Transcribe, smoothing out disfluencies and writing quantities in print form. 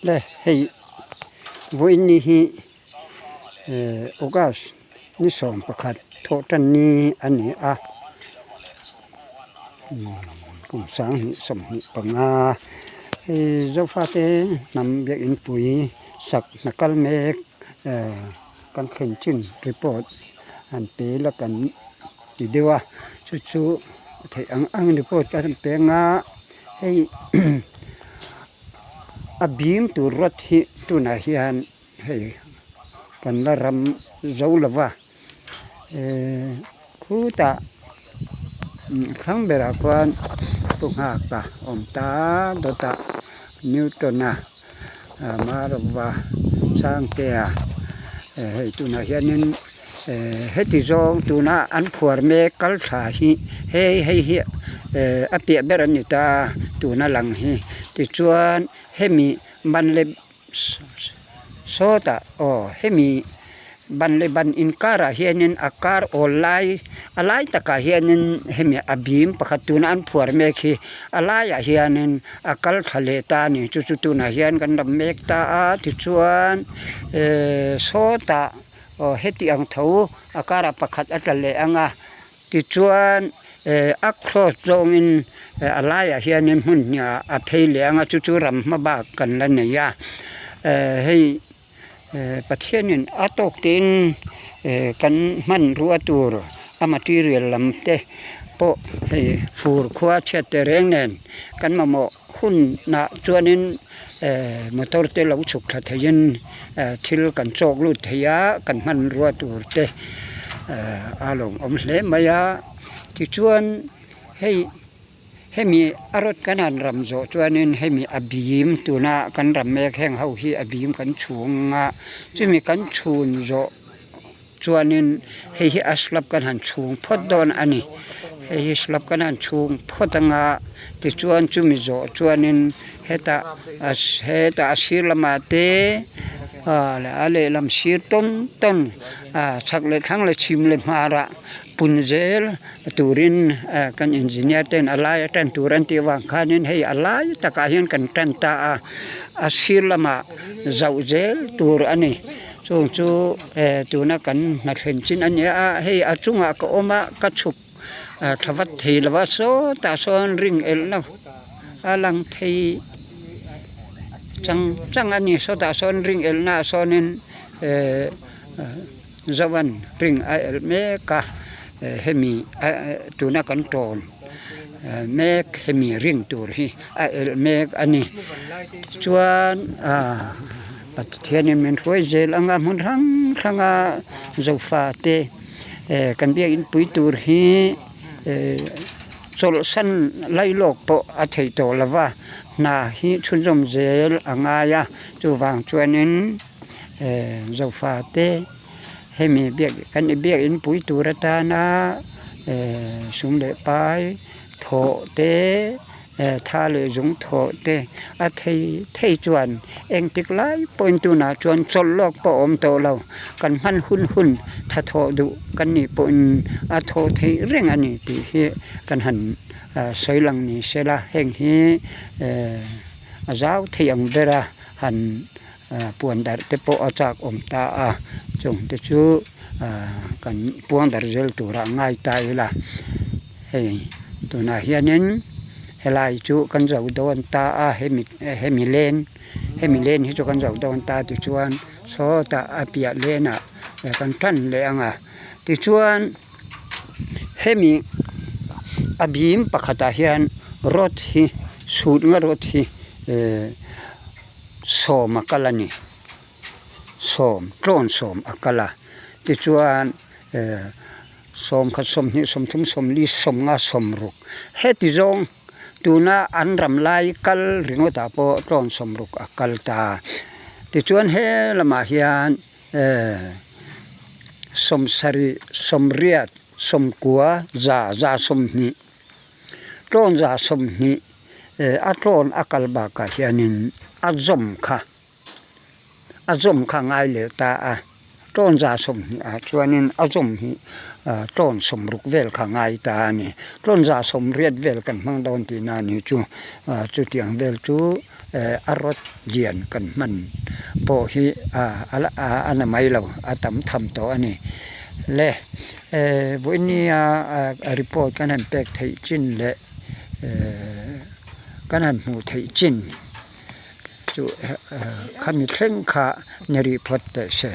Le hei vawiin ni hi August ni 11 thawh tan ni a ni a kum 2025 hei Zofate hnam biakinn pui sak hna kal mek kan thlen chin report han pe la kan ti deuh a chu chu theih ang ang report ka han pe anga hei a bim tur rawt hi tunah hian hei kan la ram zo lo va ehh khutah thlang berah khuan pu nghak a awm ta dawt a Newton a Marova Sangtea hei tunah hianin ehh heti zawng tuna an phuar mek kal thla hi hei hei hi ehh a piah ber a ni ta tuna lang hi tichuan hemi ban leh sawtah aw hemi ban leh ban inkarah hianin a kar awl lai a lai takah hianin hemi a bim pakhat tuna an phuar mek hi a laiah hianin a kal thla leh ta a ni chu chu tunah hian kan lam mek ta a tichuan ehh sawtah aw heti ang tho a karah pakhat a tla leh ang a tichuan ehh a cross zawngin a laiah hianin hmun hnih ah a phei leh ang a chu chu ram hma bak kan la nei a ehh hei Pathianin a tawk tein kan hmanrua tur a material lam te pawh hei fur khua chhiat teh reng nen kan mamawh hunah chuanin motor te lo chhuk thla theiin thil kan chawk lut thei a kan hmanrua tur te a lawmawm hle mai a tichuan hei. Hemi a rawt kan han ram zawh chuanin hemi a bim tuna kan ram mek heng ho hi a bim kan chhung a, chumi kan chhun zawh chuanin hei hi a slab kan han chhung phawt dawn a ni. Hei hi slab kan han chhung phawt anga tichuan chumi zawh chuanin hetah hetah a sir lamah te a lehlam sir tawn tawn chhak leh thlang leh chhim leh hmarah pun zel turin kan engineer ten a lai a tan tur an tih avang khanin hei a lai takah hian kan tan ta a a sir lamah zauh zel tur a ni chung chu tuna kan hna thlen chin a ni a hei a chungah ka awm a ka chhuk tha vat thei lo va sawtah sawn ring elh na a lang thei chang chang a ni sawtah sawn ring elh naah sawnin ehh. Zovan ring a elh mek a, hemi tuna kan tawn mek hemi ring tur hi a elh mek a ni. Chuan Pathianin min hruai zel anga hmun hrang hranga zofa te kan biakinn pui tur hi chawlhsan lailawk pawh a theih tawh lo va, hna hi chhunzawm zel a ngai a, chuvang chuanin. Zofa te hemi biak kan i biak in pui tur atana sum leh pai thawh te tha leh zung thawh te a thei thei chuan engtik lai pawhin tunah chuan chawlh lawk pawh a awm tawh lo kan hman hun hun tha thawh duh kan nih pawhin a thawh theih reng a ni tih hi kan han sawi lang ni se la heng hi a zau thei ang bera han. Puan darh te pawh a chak awm ta a, chung te chu kan puang darh zel turah ngai ta ila hei tunah hianin helai chu kan zo dawn ta a hemi hemi len hemi len hi chu kan zo dawn ta tichuan sawtah a piah lenah kan tan leh ang a tichuan hemi a bim pakhatah hian rod hi chhutna rod hi ehh. Sawm a kal a ni. Sawm, tlawn sawm a kal a. Tichuan sawmkhat, sawmhnih, sawmthum, sawmli, sawmnga, sawmruk. Heti zawng tuna an ram lai kal ringawtah pawh tlawn sawmruk a kal ta. Tichuan he lamah hian sawmsarih, sawmriat, sawmkua, za, za 20, tlawn za 20. A tlawn a kal bakah hianin a zawm kha a zawm kha a ngai leh ta a, Tawn 20 ah chuanin a zawm hi tawn 60 vel kha ngai ta a ni. Tawn 80 vel kan hmang dawn tihna a nih chu. Chutiang vel chu a rawt lian kan hman pawh hi a na mai lo a tam tham tawh a ni. Le vawinia report kan han pek theih chin leh kan han hmuh theih chin chu khami thleng kha ni rih phawt teh se.